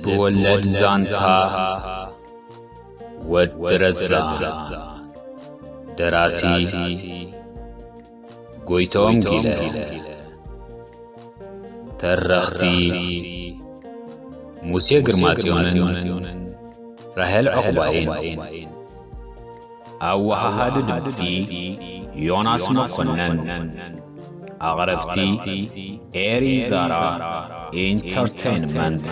ልብ ወለድ ዛንታ ወዲ ረዛን። ደራሲ ጎይቶም ጊለ። ተረኽቲ ሙሴ ግርማጽዮንን ራሄል ዕቑባይን። ኣወሃሃዲ ድምጺ ዮናስ መኮነን። ኣቕረብቲ ኤሪ ዛራ ኢንተርቴይንመንት።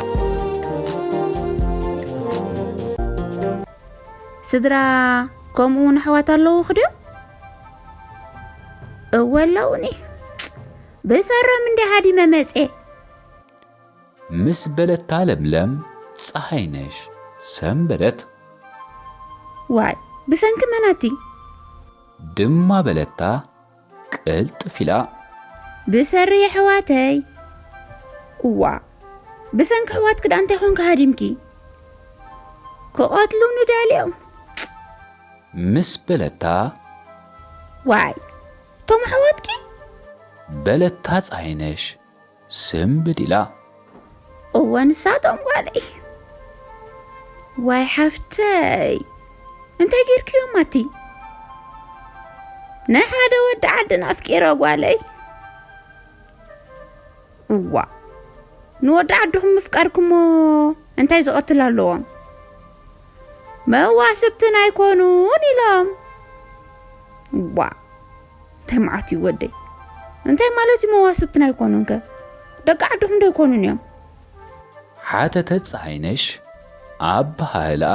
ስድራ ከምኡ እውን ኣሕዋት ኣለዉኺ ድዮም? እወ ኣለዉኒ። ብሰሮም እንዲ ሃዲመ መጼ። ምስ በለታ ለምለም ጸሃይነሽ ሰንበደት። ዋይ፣ ብሰንኪ መን ኣቲ? ድማ በለታ ቅልጥፍ ኢላ። ብሰሪ ኣሕዋተይ። እዋ፣ ብሰንኪ ኣሕዋትኪ ደኣ እንታይ ኾንኪ ሃዲምኪ? ክቐትሉኒ ደልዮም። ምስ በለታ። ዋይ፣ እቶም ኣሕዋትኪ? በለታ ጸሃይነሽ ስንብድ ኢላ። እወ፣ ንሳቶም ጓለይ። ዋይ ሓፍተይ፣ እንታይ ጌርክዮም ኣቲ? ናይ ሓደ ወዲ ዓድን ኣፍቂረ ጓለይ። እዋ፣ ንወዲ ዓድኹም ምፍቃርኩሞ እንታይ ዝቐትል ኣለዎም? መዋስብትን ኣይኮኑን ኢሎም። እዋ፣ እንታይ መዓት እዩ ወደይ? እንታይ ማለት እዩ መዋስብትን ኣይኮኑን ከ? ደቂ ዓድኹም ዶ ኣይኮኑን እዮም? ሓተተት ጸሃይነሽ ኣበሃህልኣ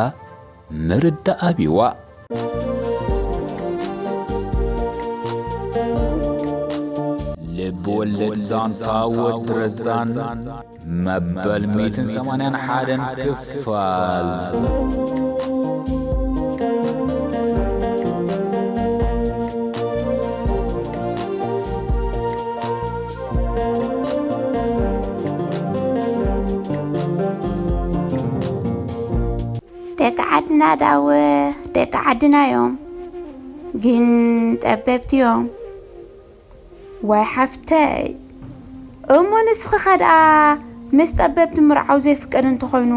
ምርዳእ ኣብይዋ። ልብ ወለድ ዛንታ ወዲ ረዛን መበል ሚእትን ሰማንያን ሓደን ክፋል። ደቂ ዓድና ዳወ ደቂ ዓድና እዮም፣ ግን ጠበብቲ እዮም። ዋይ ሓፍተይ፣ እሞ ንስኺ ኸ ደኣ ምስ ጸበብቲ ምርዓው ዘይፍቀድ እንተኾይኑ፣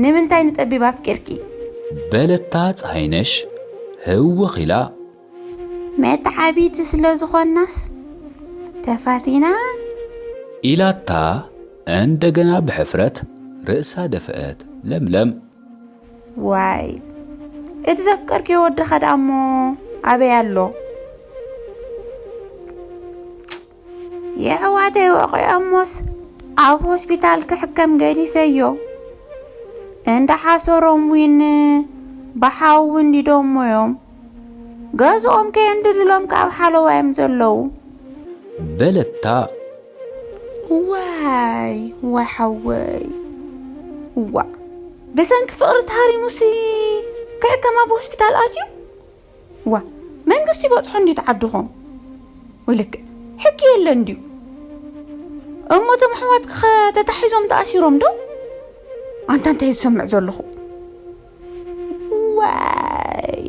ንምንታይ ንጠቢብ ኣፍቂርኪ? በለታ ጸሃይነሽ ህውኽ ኢላ። መተዓቢቲ ስለ ዝኾንናስ ተፋቲና። ኢላታ እንደገና ብሕፍረት ርእሳ ደፍአት ለምለም። ዋይ፣ እቲ ዘፍቀርክዮ ወዲ ኸ ደኣ እሞ ኣበይ ኣሎ? የሕዋተይ ወቒዖሞስ ኣብ ሆስፒታል ክሕከም ገዲፈዮ። እንዳ ሓሰሮም ዊን ብሓዊ እንዲዶሞ እዮም። ገዝኦም ከየንድድሎም ካብ ሓለዋ እዮም ዘለዉ። በለታ። ዋይ፣ ዋይ ሓወይ። እዋ፣ ብሰንኪ ፍቕሪ ተሃሪሙሲ ክሕከም ኣብ ሆስፒታል ኣትዩ? ዋ፣ መንግስቲ ይበጽሖ እንድዩ እቲ ዓድኹም። ውልክ፣ ሕጊ የለን ድዩ? እሞ እቶም ኣሕዋትኪ ኸ ተታሒዞም ተኣሲሮም ዶ? ኣንታ እንታይ ዝሰምዕ ዘለኹ? ዋይ።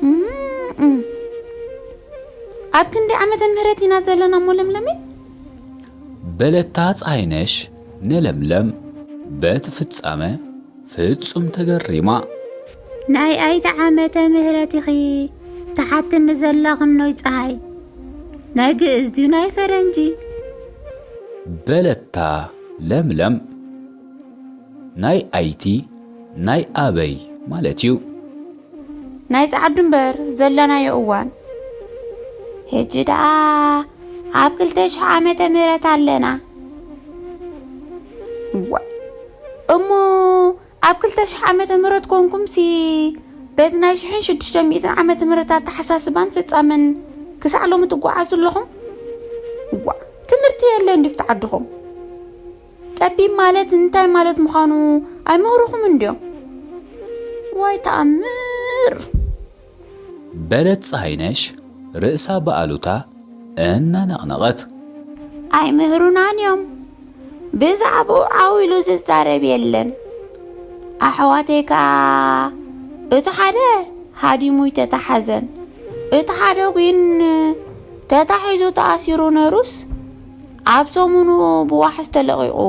እም፣ እም። ኣብ ክንደይ ዓመተ ምህረት ኢና ዘለና እሞ ለምለመይ? በለታ ጸሃይነሽ ንለምለም በቲ ፍጻመ ፍጹም ተገሪማ። ናይ ኣይቲ ዓመተ ምህረት ኢኺ ትሓትኒ ዘለኽኖይ ጸሃይ? ናይ ግእዝ ድዩ ናይ ፈረንጂ? በለታ ለምለም። ናይ ኣይቲ ናይ ኣበይ ማለት እዩ? ናይ ጸዓዱ እምበር ዘለናዮ እዋን። ሕጂ ደኣ ኣብ ክልተ ሽሕ ዓመተ ምህረት ኣለና። እዋ፣ እሞ ኣብ ክልተ ሽሕ ዓመተ ምህረት ኮንኩምሲ በቲ ናይ ሽሕን ሽዱሽተ ሚእትን ዓመተ ምህረት ኣተሓሳስባን ፍጻመን ክሳዕ ሎሚ ትጓዓዙ ኣለኹም? እዋ፣ ትምህርቲ የለን ድዩ ኣብቲ ዓድኹም? ጠቢብ ማለት እንታይ ማለት ምዃኑ ኣይምህሩኹምን ድዮም? ዋይ ተኣምር! በለት ጸሃይነሽ ርእሳ ብኣሉታ እናነቕነቐት። ኣይምህሩናን እዮም። ብዛዕባኡ ዓው ኢሉ ዝዛረብ የለን። ኣሕዋተይ ከኣ እቲ ሓደ ሃዲሙ ኣይተታሓዘን፣ እቲ ሓደ ጒን ተታሒዙ ተኣሲሩ ነይሩስ ኣብ ሰሙኑ ብዋሕስ ተለቒቑ።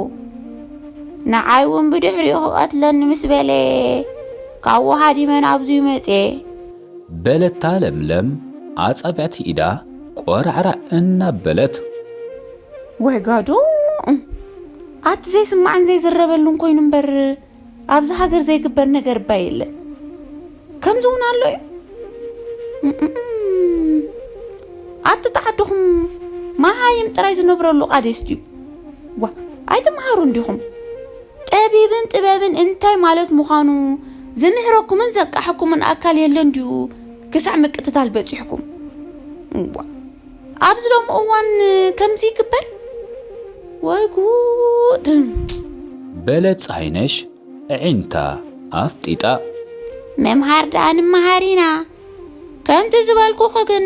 ንዓይ እውን ብድሕሪኡ ክቐትለኒ ምስ በለ፣ ካብኡ ሃዲመ ናብዙይ መጽየ። በለታ ለምለም ኣጻብዕቲ ኢዳ ቆራዕራ እናበለት። ወይ ጋዶ፣ ኣቲ ዘይስማዕን ዘይዝረበሉን ኮይኑ እምበር፣ ኣብዚ ሃገር ዘይግበር ነገር እባ የለን። ከምዚ እውን ኣሎ እዩ። እምእም። ኣቲ ተዓድኹም መሃይም ጥራይ ዝነብረሉ ቃዴስ ድዩ? ዋ፣ ኣይትምሃሩ እንዲኹም። ጠቢብን ጥበብን እንታይ ማለት ምዃኑ ዝምህረኩምን ዘቃሐኩምን ኣካል የለን ድዩ? ክሳዕ ምቅትታል በጺሕኩም። ዋ፣ ኣብዚ ሎሚ እዋን ከምዚ ይግበር? ወይ ጉድ! በለት ፀሃይነሽ ኣዒንታ ኣፍጢጣ። ምምሃር ደኣ ንምሃር ኢና። ከምቲ ዝበልኩኺ ግን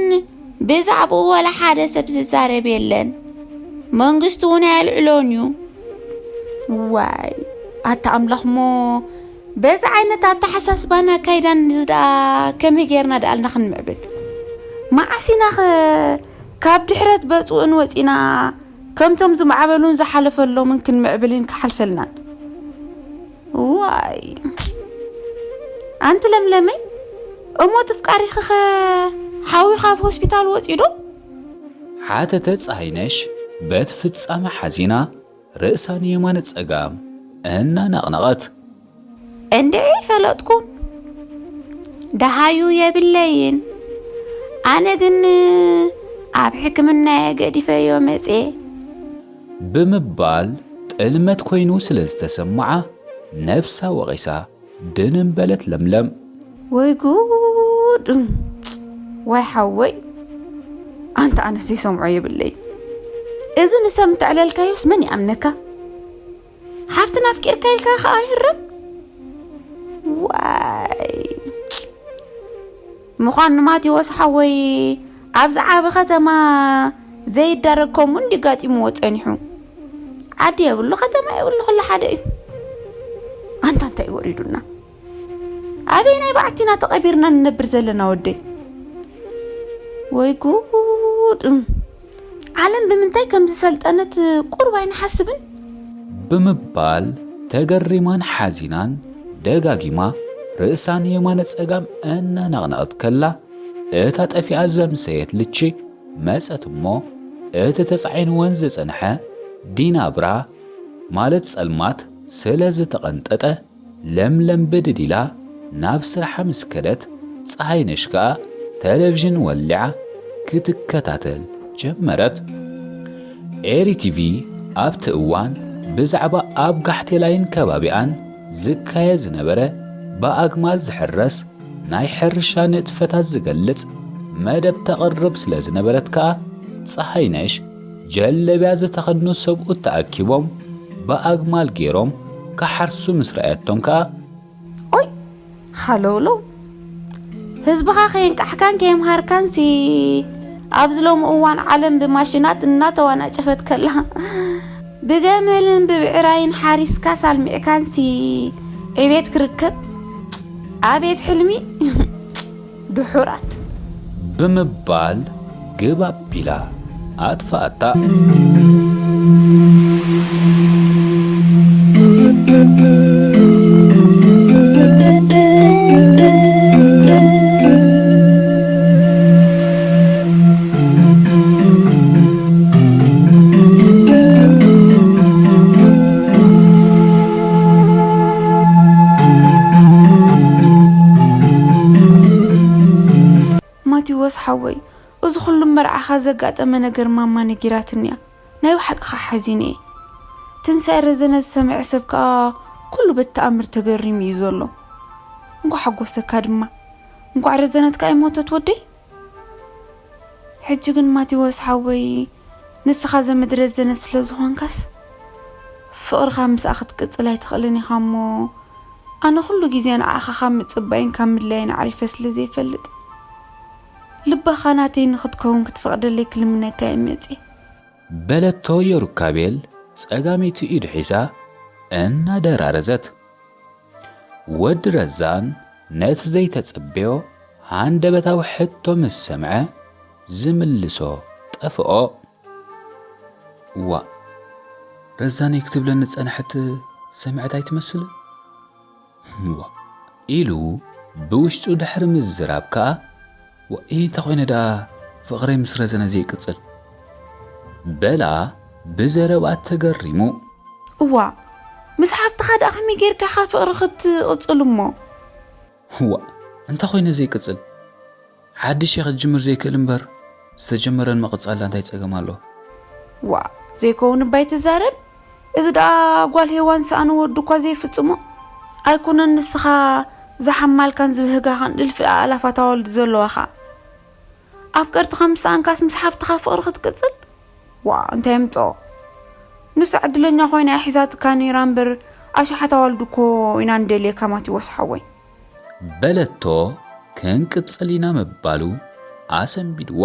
ብዛዕባኡ ወላ ሓደ ሰብ ዝዛረብ የለን። መንግስቲ እውን ኣየልዕሎን እዩ። ዋይ፣ ኣታ ኣምላኽ እሞ በዚ ዓይነት ኣተሓሳስባን ኣካይዳን እዚ ደኣ ከመይ ጌርና ደኣልና ክንምዕብል? መዓስ ኢናኸ ካብ ድሕረት በጽኡን ወጺና ከምቶም ዝማዕበሉን ዝሓለፈሎምን ክንምዕብልን ክሓልፈልናን? ዋይ፣ ኣንቲ ለምለመይ፣ እሞ ትፍቃሪኺኸ ሓዊ ካብ ሆስፒታል ወጺኡ ዶ? ሓተተ ፀሃይነሽ በቲ ፍጻመ ሓዚና ርእሳ ንየማነ ጸጋም እናነቕነቐት። እንድዒ ፈለጥኩን። ደሃዩ የብለይን። ኣነ ግን ኣብ ሕክምናየ ገዲፈዮ መጽየ። ብምባል ጥልመት ኮይኑ ስለ ዝተሰምዓ ነብሳ ወቒሳ ድንን በለት ለምለም። ወይ ጉድ! ዋይ ሓወይ! ኣንታ ኣነስ ዘይሰምዖ የብለይ። እዚ ንሰብ እንተዕለልካዮስ መን ይኣምነካ? ሓፍትና ኣፍቂርካ ኢልካ ከኣ ይህረም? ዋይ! ምዃኑ ማቴዎስ ሓወይ ኣብዚ ዓቢ ከተማ ዘይዳረግ ከምኡ እንዲ ጋጢምዎ ጸኒሑ። ዓዲ የብሉ ከተማ የብሉ ኩሉ ሓደ እዩ። ኣንታ እንታይ ወሪዱና? ኣበየናይ በዓቲና ተቐቢርና ንነብር ዘለና ወደይ? ወይ ጉድ! እም፣ ዓለም ብምንታይ ከም ዝሰልጠነት ቁሩብ ኣይንሓስብን? ብምባል ተገሪማን ሓዚናን ደጋጊማ ርእሳ ንየማነ ጸጋም እናነቕነቐት ከላ፣ እታ ጠፊኣ ዘምሰየት ልቺ መጸት እሞ፣ እቲ ተጻዒንወን ዝጸንሐ ዲናብራ ማለት ጸልማት ስለ ዝተቐንጠጠ፣ ለምለም ብድድ ኢላ ናብ ስርሓ ምስ ከደት፣ ጸሃይነሽ ከኣ ተለቪዥን ወሊዓ ክትከታተል ጀመረት። ኤሪ ቲቪ ኣብቲ እዋን ብዛዕባ ኣብ ጋሕቴላይን ከባቢኣን ዝካየድ ዝነበረ ብኣግማል ዝሕረስ ናይ ሕርሻ ንጥፈታት ዝገልጽ መደብ ተቕርብ ስለ ዝነበረት ከኣ፣ ጸሃይነሽ ጀለብያ ዝተኸድኑ ሰብኡት ተኣኪቦም ብኣግማል ገይሮም ክሓርሱ ምስ ረኣየቶም ከኣ፣ ኦይ፣ ሃለውለው፣ ህዝብኻ ከየንቃሕካን ከየምሃርካንሲ፣ ኣብዚ ሎሚ እዋን ዓለም ብማሽናት እናተዋናጨፈት ከላ፣ ብገመልን ብብዕራይን ሓሪስካስ ኣልሚዕካንሲ ዕቤት ክርከብ? ኣቤት ሕልሚ! ድሑራት! ብምባል ግብ ኣቢላ ኣጥፍኣታ። ማቴዎስ ሓወይ፣ እዚ ኩሉ መርዓኻ ዘጋጠመ ነገር ማማ ነጊራትኒ እያ። ናይ ብሓቂ ከኣ ሓዚነ እየ። ትንሳኤ ረዘነ ዝሰምዐ ሰብ ከኣ ኩሉ በቲ ተኣምር ተገሪሙ እዩ ዘሎ። እንኳዕ ሓጎሰካ ድማ። እንኳዕ ረዘነት ከኣ ኣይሞተት ወደይ። ሕጂ ግን ማቴዎስ ሓወይ፣ ንስኻ ዘመድ ረዘነ ስለ ዝኾንካስ፣ ፍቕርኻ ምስኣ ክትቅጽል ኣይትኽእልን ኢኻ እሞ፣ ኣነ ኩሉ ግዜ ንዓኻ ካብ ምጽባይን ካብ ምድላይን ኣዕሪፈ ስለ ዘይፈልጥ፣ ልባኻ ናተይ ንኽትከውን ክትፈቕደለይ ክልምነካ እየ መጽየ። በለቶ ዮሩካቤል ጸጋመይቲ ኢዱ ሒዛ እናደራረዘት። ወዲ ረዛን ነቲ ዘይተጸበዮ ሃንደበታዊ ሕቶ ምስ ሰምዐ፣ ዝምልሶ ጠፍኦ። ዋእ፣ ረዛነይ ክትብለኒ ዝጸንሐት ሰምዐት ኣይትመስልን? ዋ፣ ኢሉ ብውሽጡ ድሕሪ ምዝራብ ከኣ፣ ወ-፣ እንተ ኾይነ ደኣ ፍቕረይ ምስ ረዘነ ዘይቅጽል? በላ ብዘረብኣ ተገሪሙ። እዋ፣ ምስ ሓፍትኻ ደኣ ከመይ ጌርካ ኢኻ ፍቕሪ ክትቕጽል እሞ? ዋ፣ እንተ ኾይነ ዘይቅጽል? ሓድሽ እየ ክጅምር ዘይክእል እምበር፣ ዝተጀመረ ንምቕጻል እንታይ ጸገም ኣሎ? ዋ፣ ዘይከውን እባ ኣይትዛረብ። እዚ ደኣ ጓል ሄዋን ዝሰኣነ ወዱ እኳ ዘይፍጽሞ ኣይኮነን፣ ንስኻ ዝሓማልካን ዝብህጋኻን እልፊ ኣእላፋት ኣዋልድ ዘለዋኻ። ኣፍቀርትኻ ምስ ሰኣንካስ ምስ ሓፍትኻ ፍቕሪ ክትቅጽል? ዋ፣ እንታይ የምጽኦ? ንሳ ዕድለኛ ኮይና እያ ሒዛትካ ነይራ እምበር፣ ኣሽሓት ኣዋልድ እኮ ኢና ንደልየካ ማቴዎስ ሓወይ። በለቶ ክንቅጽል ኢና ምባሉ ኣሰንቢድዋ።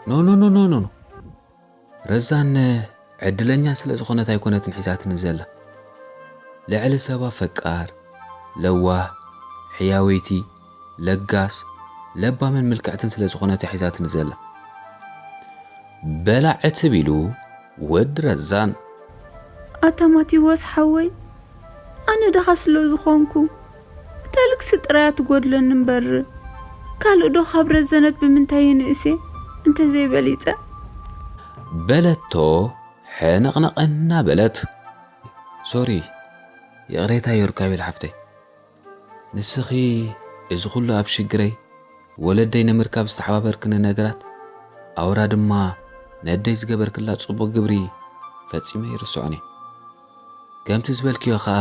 ኖ፣ ኖ፣ ኖ፣ ኖ፣ ኖ፣ ኖ። ረዛን ዕድለኛ ስለ ዝኾነት ኣይኮነትን ሒዛትኒ ዘላ። ልዕሊ ሰባ ፈቃር፣ ለዋህ፣ ሕያወይቲ፣ ለጋስ፣ ለባምን ምልክዕትን ስለ ዝኾነት እያ ሒዛትኒ ዘላ። በላ ዕትብ ኢሉ ወዲ ረዛን። ኣታ ማቴዎስ ሓወይ፣ ኣነ ድኻ ስለ ዝኾንኩ፣ እታ ልግሲ ጥራይ እያ ትጎድለኒ እምበር፣ ካልእ ዶ ካብ ረዘነት ብምንታይ ይንእስ እየ፣ እንተዘይበሊጸ? በለቶ ሕንቕንቕ እናበለት። ሶሪ፣ ይቕሬታ ዮርካቤል ሓፍተይ። ንስኺ እዚ ኹሉ ኣብ ሽግረይ፣ ወለደይ ንምርካብ ዝተሓባበርክኒ ነገራት፣ ኣውራ ድማ ነደይ ዝገበርክላ ጽቡቕ ግብሪ ፈጺመ ኣይርስዖን እየ። ከምቲ ዝበልክዮ ኸኣ፣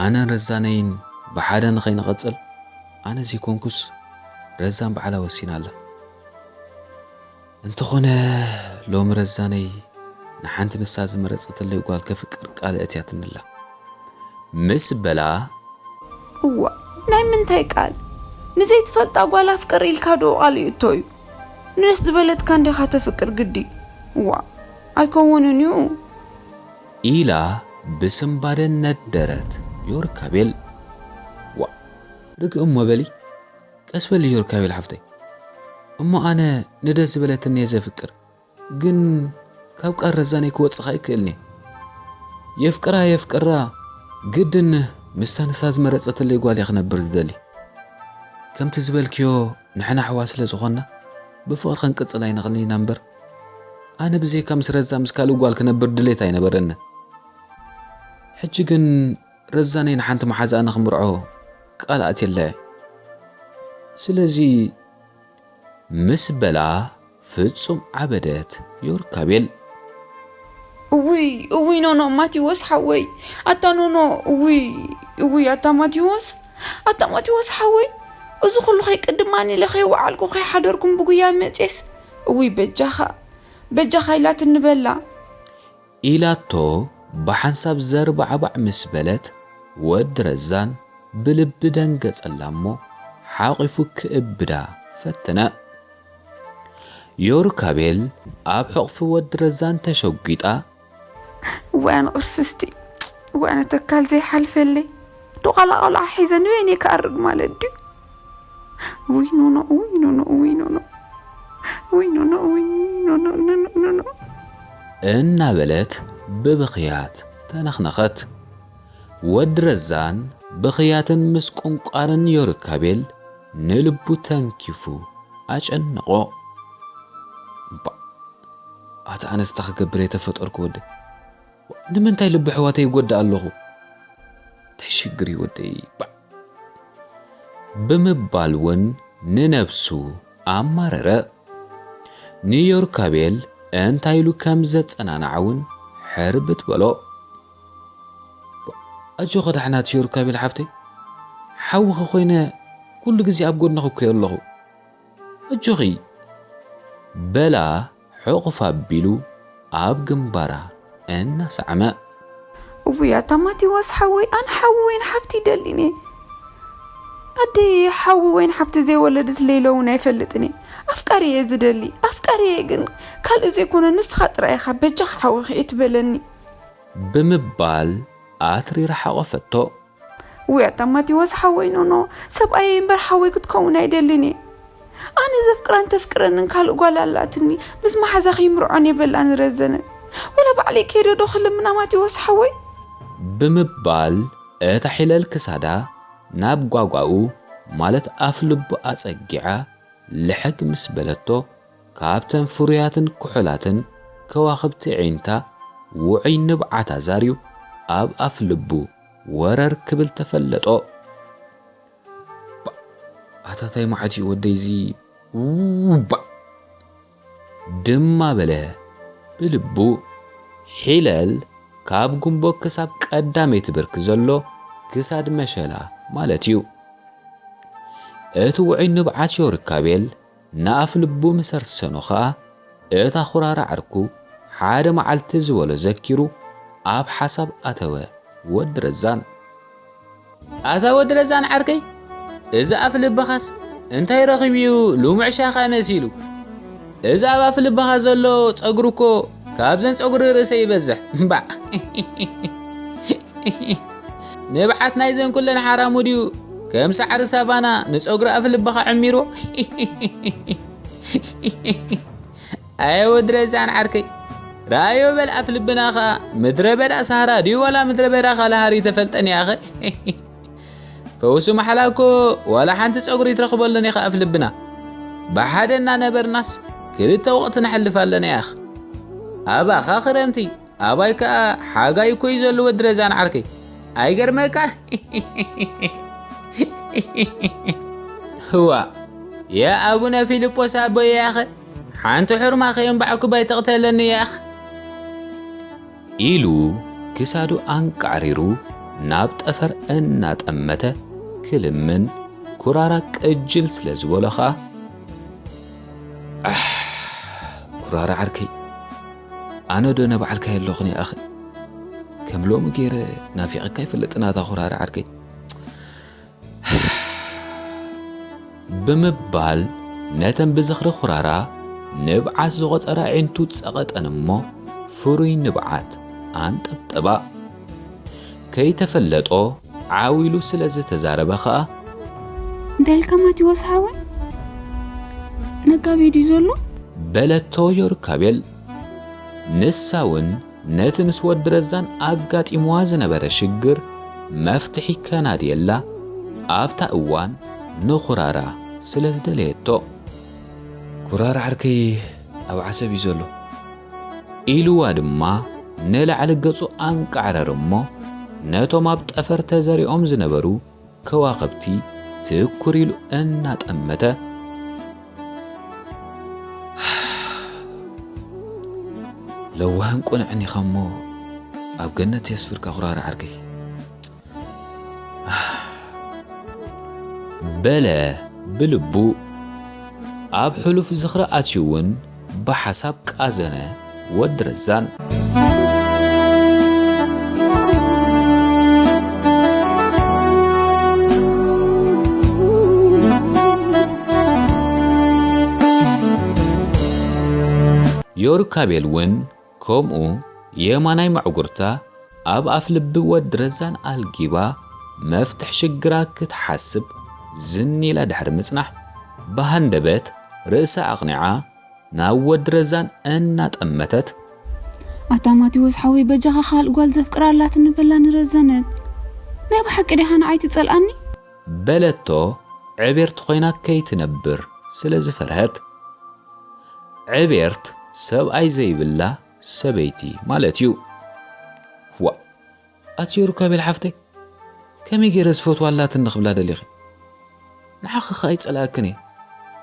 ኣነን ረዛነይን ብሓደ ንኸይንቐጽል፣ ኣነ ዘይኮንኩስ ረዛን ባዕላ ወሲና ኣላ። እንተኾነ፣ ሎሚ ረዛነይ ንሓንቲ ንሳ ዝመረጸትለይ ጓል ከፍቅር ቃል ኣእትያትኒ ኣላ። ምስ በላ። እዋ፣ ናይ ምንታይ ቃል? ንዘይትፈልጣ ጓል ኣፍቅር ኢልካ ዶ ቃል ይእቶ እዩ? ንደስ ዝበለትካ እንዲኻ ተፍቅር ግዲ። እዋ፣ ኣይከውንን እዩ። ኢላ ብስንባደ ነደረት ዮርካቤል። ዋ፣ ርግእ እሞ በሊ፣ ቀስ በሊ ዮርካቤል ሓፍተይ። እሞ ኣነ ንደስ ዝበለትኒ እየ ዘፍቅር፣ ግን ካብ ቃል ረዛነይ ክወጽእ ኣይክእልን እየ። የፍቅራ የፍቅራ፣ ግድን ምስታ ንሳ ዝመረጸትለይ ጓል እየ ክነብር ዝደሊ። ከምቲ ዝበልክዮ ንሕና ኣሕዋት ስለ ዝኾንና ብፍቕሪ ክንቅጽል ኣይንኽእልን ኢና እምበር፣ ኣነ ብዘይካ ምስ ረዛ ምስ ካልእ ጓል ክነብር ድሌት ኣይነበረንን። ሕጂ ግን ረዛነይ ንሓንቲ መሓዛኣ ንኽምርዖ ቃል ኣትየላ እየ። ስለዚ ምስ በላ ፍጹም ዓበደት ዮርካቤል። እውይ፣ እውይ ኖኖ ማቴዎስ ሓወይ፣ ኣታ ኖኖ፣ እውይ፣ እውይ ኣታ ማቴዎስ፣ ኣታ ማቴዎስ ሓወይ፣ እዚ ኩሉ ከይቅድማኒ ኢለ ከይወዓልኩ ከይሓደርኩም ብጉያ መጽየስ፣ እውይ በጃኻ፣ በጃኻ ኢላትኒ በላ። ኢላቶ ብሓንሳብ ዘርባዕባዕ ምስ በለት፣ ወዲ ረዛን ብልቢ ደንገጸላ እሞ ሓቒፉ ክእብዳ ፈተነ። ዮርካቤል ኣብ ሕቕፊ ወዲ ረዛን ተሸጒጣ። እዋይ ኣነ ቅርስስቲ፣ እዋይ ኣነ ተካል ዘይሓልፈለይ፣ ዶቓላ ቆልዓ ሒዘ ንበይነይ ክኣርግ ማለት ድዩ? ውይ ኖኖ፣ ውይ ኖኖ፣ ውይ ኖኖ፣ ውይ ኖኖ፣ ውይ ኖኖ፣ ኖኖ፣ ኖኖ። እናበለት ብብኽያት ተነኽነኸት። ወዲ ረዛን ብኽያትን ምስ ቁንቋርን ዮርካቤል ንልቡ ተንኪፉ ኣጨነቖ። እምባ፣ ኣታ ኣነስ እንታይ ክገብር እየ ተፈጠርኩ ወደይ? ንምንታይ ልቢ ኣሕዋተይ ይጎድእ ኣለኹ? እንታይ ሽግር እዩ ወደይ? ባዕ። ብምባል እውን ንነብሱ ኣማረረ። ንዮርካቤል እንታይ ኢሉ ከም ዘጸናንዓ እውን ሕርብት በሎ። ኣጆኺ ዳሕናት ዮርካቤል ሓብተይ፣ ሓውኺ ኮይነ ኩሉ ግዜ ኣብ ጎድንኺ እኮ ኣለኹ። ኣጆኺ በላ ሕቑፍ ኣቢሉ ኣብ ግንባራ እናሰዓመ። እውይ ኣታ ማቴዎስ ሓወይ፣ ኣነ ሓዊ ወይን ሓፍቲ ይደሊን እየ። ኣደይ ሓዊ ወይን ሓፍቲ ዘይወለደትለይ ኢለ እውን ኣይፈልጥን እየ። ኣፍቃሪ እየ ዝደሊ፣ ኣፍቃሪ እየ። ግን ካልእ ዘይኮነ ንስኻ ጥራይ ኢኻ፣ በጃኻ ሓዊ ከየትበለኒ። ብምባል ኣትሪራ ሓቖፈቶ። ውይ ኣታ ማቴዎስ ሓወይ ኖኖ፣ ሰብኣየይ እምበር ሓወይ ክትከውን ኣይደልን እየ። ኣነ ዘፍቅራን ተፍቅረንን ካልእ ጓል ኣላትኒ፣ ምስ መሓዛ ከይምርዖን እየ በላ ንረዘነ። ወላ ባዕለይ ከይደ ዶ ክልምና ማቴዎስ ሓወይ? ብምባል እታ ሒለል ክሳዳ ናብ ጓጓኡ ማለት ኣፍ ልቡ ኣጸጊዓ ልሕግ ምስ በለቶ፣ ካብተን ፍሩያትን ክሑላትን ከዋኽብቲ ዒንታ ውዑይ ንብዓታ ዛርዩ ኣብ ኣፍ ልቡ ወረር ክብል ተፈለጦ። ባእ! ኣታ ታይ መዓት እዩ ወደይዚ? ውባእ! ድማ በለ ብልቡ። ሒለል ካብ ጉንቦ ክሳብ ቀዳመይቲ ብርኪ ዘሎ ክሳድ መሸላ ማለት እዩ። እቲ ውዑይ ንብዓት ዮርካቤል ንኣፍ ልቡ ምስ ኣርሰኖ ኸኣ፣ እታ ኹራራ ዓርኩ ሓደ መዓልቲ ዝበሎ ዘኪሩ ኣብ ሓሳብ ኣተወ። ወዲ ረዛን። ኣታ ወዲ ረዛን ዓርከይ፣ እዚ ኣፍ ልብኻስ እንታይ ረኺቡ እዩ ልሙዕ ሻኻ መሲሉ? እዚ ኣብ ኣፍ ልብኻ ዘሎ ጸጉሪ እኮ ካብዘን ጸጉሪ ርእሰይ ይበዝሕ። እምባዕ። ንብዓት ናይዘን ኩለን ሓራሙ ድዩ ከም ሳዕሪ ሳቫና ንጸጉሪ ኣፍ ልብኻ ዕሚርዎ? ኣየ ወዲ ረዛን ዓርከይ፣ ረኣዮ በል ኣፍ ልብና ኸኣ ምድረ በዳ ሳህራ ድዩ ዋላ ምድረ በዳ ካልሃሪ ተፈልጠን ያኸ? ፈውሲ ማሕላ እኮ ዋላ ሓንቲ ጸጉሪ ይትረኽበሉን ኢኻ ኣፍ ልብና። ብሓደ እናነበርናስ ክልተ ወቕቲ ነሕልፍ ኣለና ያኽ። ኣባኻ ክረምቲ፣ ኣባይ ከኣ ሓጋይ እኮ እዩ ዘሎ ወዲ ረዛን ዓርከይ። ኣይገርመካን? ህዋ፣ የኣቡነ ፊልጶስ ኣቦይ ያኸ፣ ሓንቲ ሕርማ ከየንባዕኩ ባይተቕተለኒ ያኽ። ኢሉ ክሳዱ ኣንቃዕሪሩ ናብ ጠፈር እናጠመተ ክልምን ኩራራ ቅጅል ስለ ዝበሎ ኸኣ፣ ኣሕ፣ ኩራራ ዓርከይ፣ ኣነ ዶ ነባዕልካ የለኹን ይኣኸ? ከም ሎሚ ገይረ ናፊቐካ ይፈልጥን ኣታ ኩራራ ዓርከይ። ብምባል ነተን ብዝኽሪ ኩራራ ንብዓት ዝቖጸራ ኣዒንቱ ጸቐጠን እሞ ፍሩይ ንብዓት ኣንጠብጠባ። ከይተፈለጦ ዓው ኢሉ ስለ ዝተዛረበ ኸኣ፣ እንታይ ኢልካ ማቴዎስ ሓወይ? ነጋቤ ድዩ ዘሎ? በለቶ ዮርካቤል። ንሳ እውን ነቲ ምስ ወዲ ረዛን ኣጋጢምዋ ዝነበረ ሽግር መፍትሒ ከናድየላ ኣብታ እዋን ንኹራራ ስለ ዝደለየቶ። ኩራራ ዓርከይ ኣብ ዓሰብ እዩ ዘሎ። ኢልዋ ድማ ንላዕሊ ገጹ ኣንቃዕረር እሞ ነቶም ኣብ ጠፈር ተዘሪኦም ዝነበሩ ከዋኽብቲ ትኩር ኢሉ እናጠመተ፣ ለዋህን ቅኑዕን ኢኻ እሞ ኣብ ገነት የስፍርካ ኩራራ ዓርከይ። በለ ብልቡ። ኣብ ሕሉፍ ዝኽሪ ኣትዩ እውን ብሓሳብ ቃዘነ ወዲ ረዛን። ዮርካቤል እውን ከምኡ የማናይ መዕጉርታ ኣብ ኣፍ ልቢ ወዲ ረዛን ኣልጊባ መፍትሕ ሽግራ ክትሓስብ ዝን ኢላ ድሕሪ ምጽናሕ፣ ብሃንደበት ርእሳ ኣቕኒዓ ናብ ወዲ ረዛን እናጠመተት፣ ኣታ ማቴዎስ ሓወይ፣ በጃኻ ካልእ ጓል ዘፍቅራ ኣላትኒ በላ ንረዘነት። ናይ ብሓቂ ዲኻ ንዓይ ትጸልኣኒ? በለቶ ዕቤርት ኮይና ከይትነብር ስለ ዝፈርሀት። ዕቤርት ሰብኣይ ዘይብላ ሰበይቲ ማለት እዩ። ዋእ! ኣቲ ዮርካቤል ሓፍተይ፣ ከመይ ገይረ ዝፈትዋ ኣላትኒ ክብላ ደሊኺ? ንዓኺ ኸኣ ኣይጸልኣክን እየ።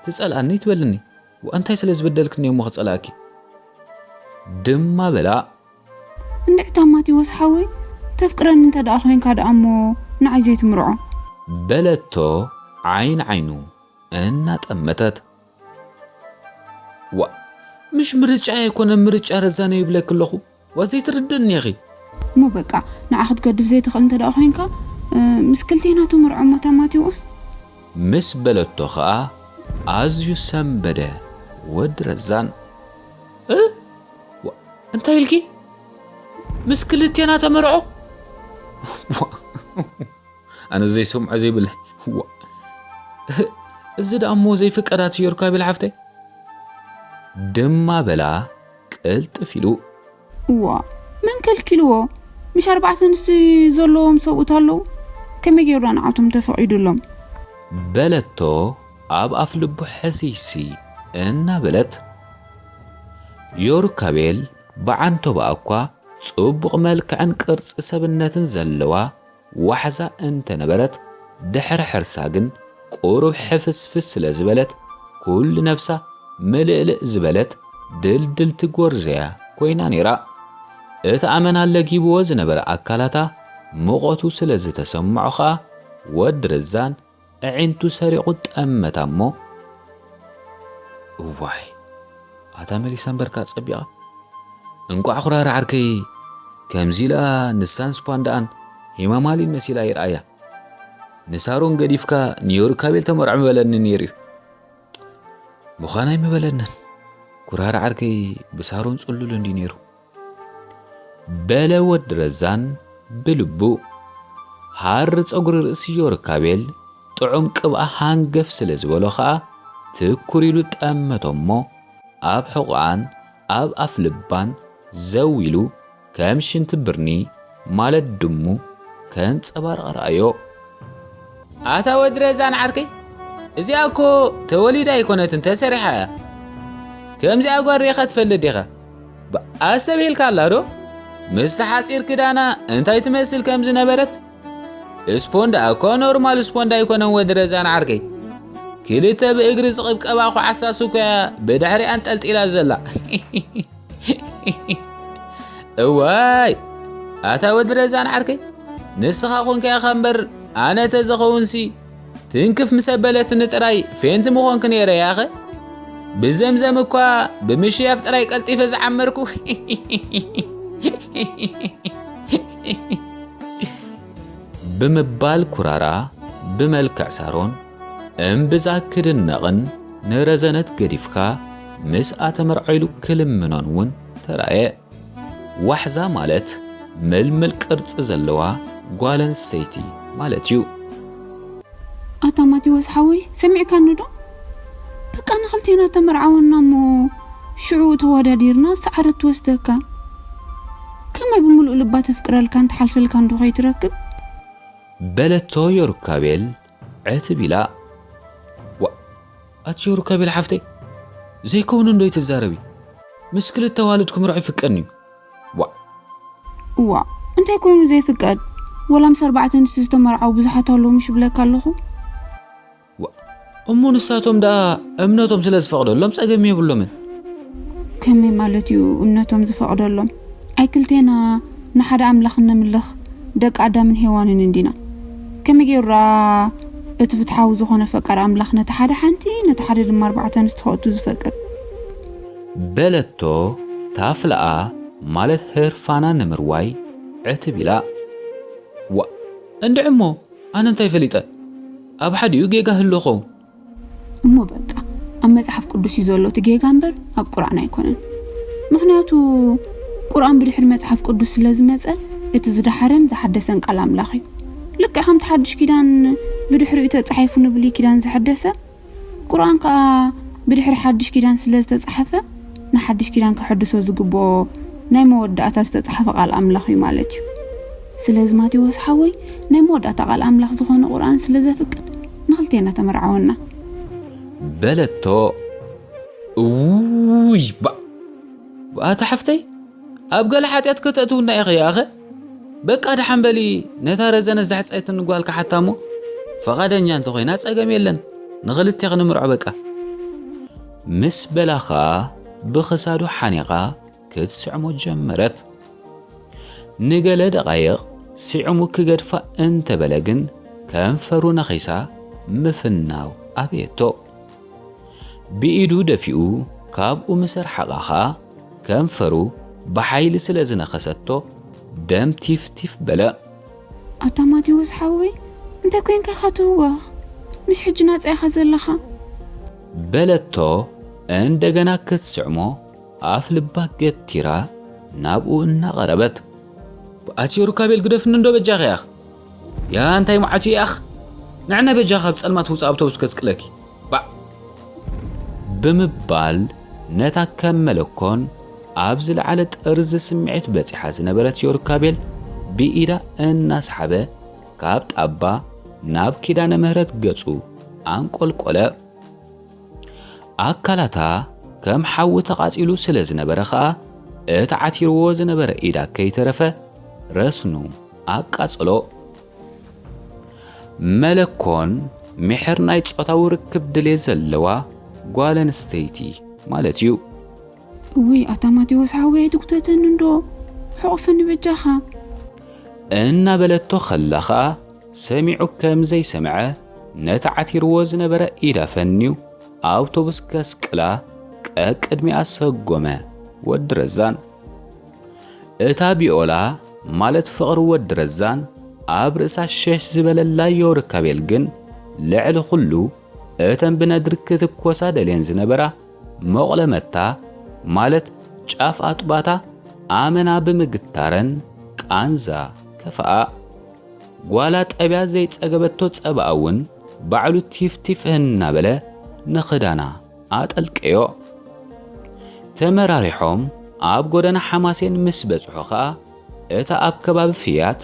ትጸልኣኒ ትበልኒ። ዋእ፣ እንታይ ስለ ዝበደልክኒ እየ እሞ ክጸልኣኪ? ድማ በላ። እንድዒ እታ ማቴዎስ ሓወይ፣ ተፍቅረኒ እንተ ደኣ ኮይንካ ደኣ እሞ ንዓይ ዘይትምርዖ? በለቶ ዓይን ዓይኑ እናጠመተት። ዋእ፣ ምሽ ምርጫ ኣይኮነን፣ ምርጫ ረዛነ ይብለኪ ኣለኹ። ዋ ዘይትርድእኒ ኢኺ። እሞ በቃ፣ ንዓ ክትገድፍ ዘይትኽእል እንተ ደኣ ኮይንካ፣ እ፣ ምስ ክልቴና ተመርዖ እሞ እታ ማቴዎስ። ምስ በለቶ ኸኣ ኣዝዩ ሰንበደ ወዲ ረዛን። እ? ዋ፣ እንታይ ኢልኪ? ምስ ክልቴና ተመርዖ? ዋ፣ ኣነ ዘይሰምዖ ዘይብለ። ዋ፣ እህ፣ እዚ ደኣ እሞ ዘይፍቀዳት ዮርካቤል ሓፍተይ። ድማ በላ ቅልጥፍ ኢሉ። እዋ፣ መን ከልኪልዎ? ምሽ ኣርባዕተ ኣንስቲ ዘለዎም ሰብኡት ኣለዉ። ከመይ ገይሩ ንዓቶም ተፈቒዱሎም? በለቶ ኣብ ኣፍ ልቡ ሕስይሲ እናበለት። ዮርካቤል ብዓንተቦኣ እኳ ጽቡቕ መልክዕን ቅርጺ ሰብነትን ዘለዋ ዋሕዛ እንተነበረት፣ ድሕሪ ሕርሳ ግን ቁሩብ ሕፍስፍስ ስለ ዝበለት፣ ኩሉ ነብሳ ምልእልእ ዝበለት ድልድልቲ ጎርዞ'ያ ኮይና ነይራ። እቲ ኣመና ለጊብዎ ዝነበረ ኣካላታ ሙቐቱ ስለ ዝተሰምዖ ኸኣ፣ ወዲ ረዛን ኣዒንቱ ሰሪቑ ጠመታ እሞ፣ እዋይ፣ ኣታ መሊሳ እምበርካ ጸቢቓ። እንቋዕ ኩራራ ዓርከይ፣ ከምዚ ኢላ ንሳን ስፖንዳኣን ሂማማሊን መሲላ ይርኣያ። ንሳሮን ገዲፍካ ንዮርካቤል ተመርዖ ምበለኒ ነይሩ እዩ። ምዃን ኣይምበለንን። ኩራራ ዓርከይ ብሳሮን ጽሉል እንድዩ ነይሩ። በለ ወዲ ረዛን ብልቡ። ሃሪ ጸጉሪ ርእሲ ዮርካቤል ጥዑም ቅብኣ ሃንገፍ ስለ ዝበሎ ኸኣ ትኩር ኢሉ ጠመቶ እሞ ኣብ ሕቖኣን ኣብ ኣፍ ልባን ዘው ኢሉ ከም ሽንቲ ብርኒ ማለት ድሙ ከንጸባርቕ ረኣዮ። ኣታ ወዲ ረዛን ዓርከይ፣ እዚኣ እኮ ተወሊዳ ኣይኮነትን ተሰሪሓ እያ። ከምዚኣ ጓል ርኢኻ ትፈልጥ ዲኻ? ኣስተብሂልካላ ዶ? ምስቲ ሓጺር ክዳና እንታይ ትመስል ከም ዝነበረት? ስፖንዳ እኮ ኖርማል ስፖንዳ ኣይኮነን ወዲ ረዛን ዓርከይ። ክልተ ብእግሪ ዝቕብቀባ ኹዓሳስ እኮ እያ ብድሕሪ ኣንጠልጢላ ዘላ። እዋይ ኣታ ወዲ ረዛን ዓርከይ፣ ንስኻ ኮንካ ኢኻ እምበር ኣነ ተዝኸውንሲ ትንክፍ ምስ ኣበለትኒ ጥራይ ፌንት ምኾንክ ነይረ ያኸ። ብዘምዘም እኳ ብምሽያፍ ጥራይ ቀልጢፈ ዝዓመርኩ። ብምባል ኩራራ ብመልክዕ ሳሮን እምብዛ ክድነቕን ንረዘነት ገዲፍካ ምስኣ ተመርዖ ኢሉ ክልምኖን እውን ተራእየ። ዋሕዛ ማለት ምልምል ቅርጺ ዘለዋ ጓል ኣንስተይቲ ማለት እዩ። ኣታ ማቴዎስ ሓወይ፣ ሰሚዕካኒ ዶ? በቃ ንኽልቴና ተመርዓወና እሞ ሽዑ ተወዳዲርና ሰዓረት ትወስደካ። ከመይ ብምሉእ ልባ ተፍቅረልካን ትሓልፈልካን ዶ ከይትረክብ? በለቶ ዮርካቤል ዕትብ ኢላ። ዋ፣ ኣቲ ዮርካቤል ሓፍተይ፣ ዘይከውን እንዶ ይትዛረቢ? ምስ ክልተ ኣዋልድ ክምርዖ ይፍቀድኒ እዩ። ዋ። ዋ፣ እንታይ ኮይኑ ዘይፍቀድ? ወላ ምስ ኣርባዕተ ኣንስቲ ዝተመርዓው ብዙሓት ኣለዉ ምሽ ብለካ ኣለኹ። ዋ፣ እሞ ንሳቶም ደኣ እምነቶም ስለ ዝፈቕደሎም ጸገም የብሎምን። ከመይ ማለት እዩ እምነቶም ዝፈቕደሎም? ኣይ ክልቴና ንሓደ ኣምላኽ እነምልኽ ደቂ ኣዳምን ሄዋንን እንዲና። ከመይ ገይሩ ደኣ እቲ ፍትሓዊ ዝኾነ ፈቃር ኣምላኽ ነቲ ሓደ ሓንቲ፣ ነቲ ሓደ ድማ ኣርባዕተ ኣንስቲ ከእቱ ዝፈቅድ? በለቶ ታፍላኣ ማለት ህርፋና ንምርዋይ ዕትብ ኢላ። ዋ፣ እንድዒ እሞ ኣነ እንታይ ፈሊጠ? ኣብ ሓዲኡ ጌጋ ህሉ ኸውን። እሞ በቃ ኣብ መጽሓፍ ቅዱስ እዩ ዘሎ እቲ ጌጋ እምበር ኣብ ቁርኣን ኣይኮነን። ምኽንያቱ ቁርኣን ብድሕሪ መጽሓፍ ቅዱስ ስለ ዝመጸ እቲ ዝደሓረን ዝሓደሰን ቃል ኣምላኽ እዩ። ልክዕ ከምቲ ሓድሽ ኪዳን ብድሕሪኡ ተጻሒፉ ንብሉይ ኪዳን ዝሐደሰ፣ ቁርኣን ከኣ ብድሕሪ ሓድሽ ኪዳን ስለ ዝተጻሕፈ ንሓድሽ ኪዳን ከሐድሶ ዝግብኦ ናይ መወዳእታ ዝተጻሕፈ ቃል ኣምላኽ እዩ ማለት እዩ። ስለዚ ማቴዎስ ሓወይ ናይ መወዳእታ ቃል ኣምላኽ ዝኾነ ቁርኣን ስለ ዘፍቅድ ንኽልቴና ተመርዓወና። በለቶ። እውይ ባ፣ ኣታ ሓፍተይ፣ ኣብ ገለ ሓጢኣት ከተእትውና ኢኺ ያኸ? በቃ ደሓን በሊ፣ ነታ ረዘነ ዘሕጸየትኒ ጓል ክሓታ እሞ፣ ፈቓደኛ እንተኾይና ጸገም የለን፣ ንኽልቴኺ ንምርዖ በቃ። ምስ በላኻ ብኽሳዱ ሓኒቓ ክትስዕሞ ጀመረት። ንገለ ደቓይቕ ስዕሙ ክገድፋ እንተበለ ግን ከንፈሩ ነኺሳ ምፍናው ኣበየቶ። ብኢዱ ደፊኡ ካብኡ ምስ ኣርሓቓ ኸኣ ከንፈሩ ብሓይሊ ስለ ዝነኸሰቶ ደም ቲፍ ቲፍ በለ። ኣታ ማቴዎስ ሓወይ እንታይ ኮንካ ኢኻ ትህወኽ? ምስ ሕጂ ናጻ ኢኻ ዘለኻ። በለቶ እንደገና ክትስዕሞ ኣፍ ልባ ገቲራ ናብኡ እናቐረበት። ኣቲ ዮርካቤል ግደፍኒ እንዶ በጃኺ ያኽ። ያ እንታይ መዓት ያኽ። ንዕነ በጃኻ ኣብ ጸልማት ውጽእ ኣውቶቡስ ከስቅለኪ። ባዕ። ብምባል ነታ ከም መለኮን ኣብ ዝለዓለ ጠርዚ ስምዒት በጺሓ ዝነበረት ዮርካቤል ብኢዳ እናሰሓበ ካብ ጣባ ናብ ኪዳነ ምህረት ገጹ ኣንቆልቆለ። ኣካላታ ከም ሓዊ ተቓጺሉ ስለ ዝነበረ ኸኣ፣ እቲ ዓቲርዎ ዝነበረ ኢዳ ከይተረፈ ረስኑ ኣቃጸሎ። መለኮን ሚሕር ናይ ጾታዊ ርክብ ድሌት ዘለዋ ጓል ኣንስተይቲ ማለት እዩ። እውይ፣ ኣታ ማቴዎስ ሓወይ፣ ኣይትጉተተኒ እንዶ፣ ሕቑፍኒ በጃኻ። እናበለቶ ኸላ ኸኣ፣ ሰሚዑ ከም ዘይሰምዐ፣ ነቲ ዓቲርዎ ዝነበረ ኢዳ ፈንዩ፣ ኣውቶቡስ ከስቅላ ቀቅድሚኣ ሰጎመ። ወዲ ረዛን። እታ ቢኦላ፣ ማለት ፍቕሪ ወዲ ረዛን፣ ኣብ ርእሳ ሸሽ ዝበለላ ዮርካቤል ግን፣ ልዕሊ ኹሉ፣ እተን ብነድሪ ክትኮሳ ደልየን ዝነበራ፣ መቑለመታ፣ ማለት ጫፍ ኣጡባታ፣ ኣመና ብምግታረን ቃንዛ ከፍኣ። ጓላ ጠብያ ዘይጸገበቶ ጸባኣ እውን ባዕሉ ቲፍቲፍ እናበለ ንኽዳና ኣጠልቀዮ። ተመራሪሖም ኣብ ጎደና ሓማሴን ምስ በጽሑ ኸኣ፣ እታ ኣብ ከባቢ ፍያት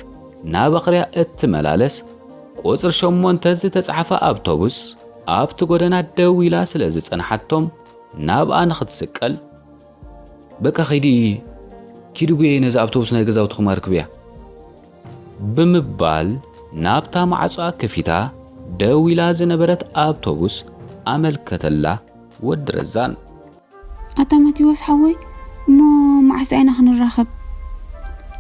ናብ ኣኽርያ እትመላለስ ቁጽሪ ሸሞንተ ዝተጻሕፈ ኣውቶቡስ ኣብቲ ጎደና ደው ኢላ ስለ ዝጸንሓቶም፣ ናብኣ ንኽትስቀል፣ "በቃ ኸይዲ፣ ኪዲ ጉየ ነዛ ኣውቶቡስ ናይ ገዛውትኹም ኣርክብያ" ብምባል ናብታ ማዕጾኣ ከፊታ ደው ኢላ ዝነበረት ኣውቶቡስ ኣመልከተላ። ወዲ ረዛን። ኣታ ማቴዎስ ሓወይ፣ እሞ መዓስ ኢና ክንራኸብ?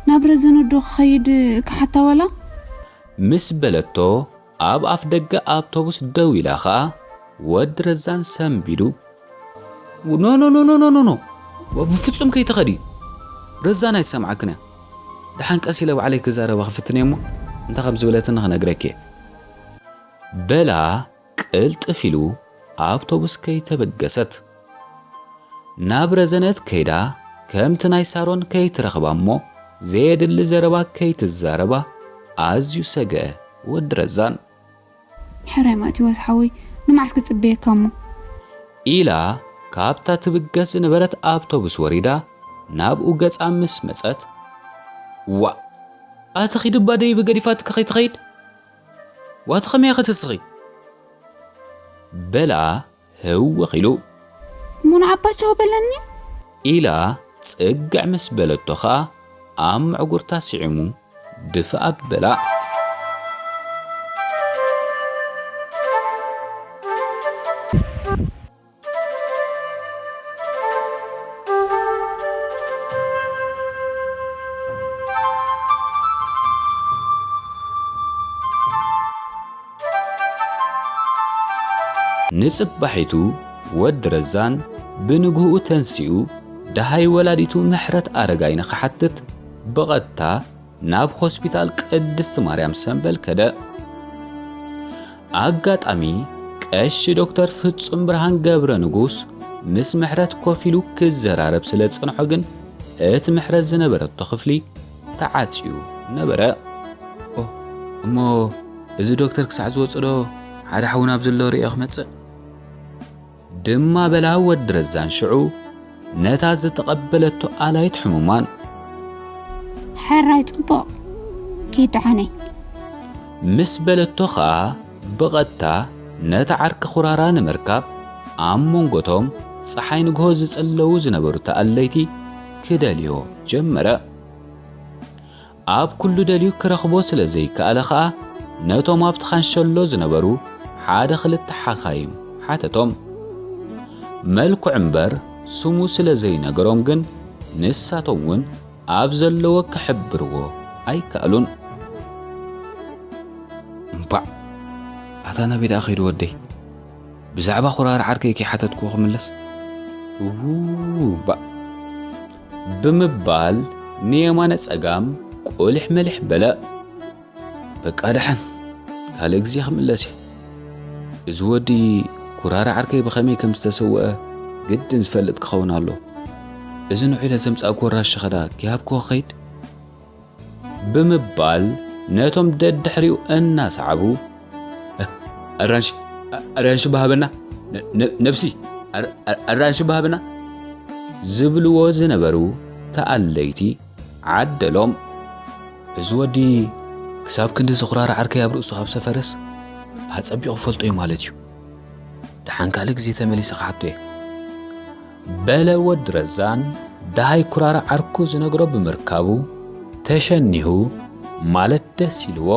ናብ ረዘን ወዶ ክኸይድ ክሓታ ዋላ? ምስ በለቶ፣ ኣብ ኣፍ ደገ ኣውቶቡስ ደው ኢላ ኸኣ፣ ወዲ ረዛን ሰንቢዱ፣ "ኖ፣ ኖ፣ ኖ፣ ኖ፣ ኖ፣ ኖ፣ ኖ፣ ብፍጹም ከይትኸዲ። ረዛን ኣይትሰምዓክን እያ። ደሓን ቀስ ኢለ ባዕለይ ክዛረባ ክፍትን እየ እሞ፣ እንታይ ከም ዝበለትኒ ክነግረኪ እየ" በላ። ቅልጥፍ ኢሉ ኣውቶቡስ ከይተበገሰት፣ ናብ ረዘነት ከይዳ፣ ከምቲ ናይ ሳሮን ከይትረኽባ እሞ ዘየድሊ ዘረባ ከይትዛረባ ኣዝዩ ሰግአ ወዲ ረዛን። "ሕራይ ማቴዎስ ሓወይ፣ ንመዓስ ክጽበየካ እሞ?" ኢላ ካብታ ትብገስ ዝነበረት ኣውቶቡስ ወሪዳ ናብኡ ገጻ ምስ መጸት፣ "ዋእ፣ ኣቲ ኺድ እባ ደይበ ገዲፋትካ ኸይትኸይድ? ዋቲ ኸመይ ኢኺ ትስኺ?" በላ ህውኽ ኢሉ። "እሞ ንዓባ ቻው በለኒ?" ኢላ ጽግዕ ምስ በለቶ ኸኣ ኣብ ምዕጉርታ ስዒሙ ድፍእ ኣበላ። ንጽባሒቱ ወዲ ረዛን ብንግህኡ ተንሲኡ፣ ደሃይ ወላዲቱ ምሕረት ኣረጋይ ንኽሓትት ብቐጥታ ናብ ሆስፒታል ቅድስቲ ማርያም ሰምበል ከደ። ኣጋጣሚ ቀሺ ዶክተር ፍጹም ብርሃን ገብረ ንጉስ ምስ ምሕረት ኮፍ ኢሉ ክዘራረብ ስለ ዝጸንሖ ግን፣ እቲ ምሕረት ዝነበረቶ ክፍሊ ተዓጽዩ ነበረ። "ኦ፣ እሞ እዚ ዶክተር ክሳዕ ዝወጽእ ዶ ሓደ ሓውና ኣብ ዘሎ ርእዮ ክመጽእ?" ድማ በላ ወዲ ረዛን ሽዑ ነታ ዝተቐበለቶ ኣላይት ሕሙማን። "ሕራይ ጽቡቕ፣ ኪድ ደሓነይ" ምስ በለቶ ኸኣ ብቐጥታ ነታ ዓርኪ ኩራራ ንምርካብ ኣብ መንጎቶም ጸሓይ ንግሆ ዝጽለዉ ዝነበሩ ተኣለይቲ ክደልዮ ጀመረ። ኣብ ኩሉ ደልዩ ክረኽቦ ስለ ዘይከኣለ ኸኣ፣ ነቶም ኣብቲ ካንሸሎ ዝነበሩ ሓደ ክልተ ሓኻይም ሓተቶም። መልክዑ እምበር ስሙ ስለ ዘይነገሮም ግን፣ ንሳቶም እውን ኣብ ዘለዎ ክሕብርዎ ኣይከኣሉን። እምባዕ፣ ኣታ ናበይ ደኣ ኸይዱ ወደይ? ብዛዕባ ኩራር ዓርከይ ከይሓተትኩ ክምለስ? እዉ፣ እምባዕ። ብምባል ንየማነ ጸጋም ቁሊሕ መልሕ በለ። በቃ ደሓን፣ ካልእ ግዜ ክምለስ እየ። እዚ ወዲ ኩራር ዓርከይ ብኸመይ ከም ዝተሰወአ ግድን ዝፈልጥ ክኸውን ኣለዎ። እዚ ንዑ ኢለ ዘምጻእክዎ ኣራንሺ ኸዳ ኪሃብክዎ ክኸይድ? ብምባል ነቶም ደድሕሪኡ እናሰዓቡ፣ "እ፣ ኣራንሺ፣ እ፣ ኣራንሺ ባሃበና፣ ነ-፣ ነ-፣ ነብሲ፣ ኣር-፣ ኣር-፣ ኣራንሺ ባሃበና" ዝብልዎ ዝነበሩ ተኣለይቲ ዓደሎም። እዚ ወዲ ክሳብ ክንዲ ዝኹራረ ዓርከይ ኣብ ርእሱ ካብ ሰፈረስ ኣጸቢቑ ፈልጦ እዩ ማለት እዩ። ደሓን ካልእ ግዜ ተመሊሰ ክሓቶ እየ። በለ ወዲ ረዛን ደሃይ ኩራራ ዓርኩ ዝነግሮ ብምርካቡ ተሸኒሁ ማለት ደስ ኢልዎ።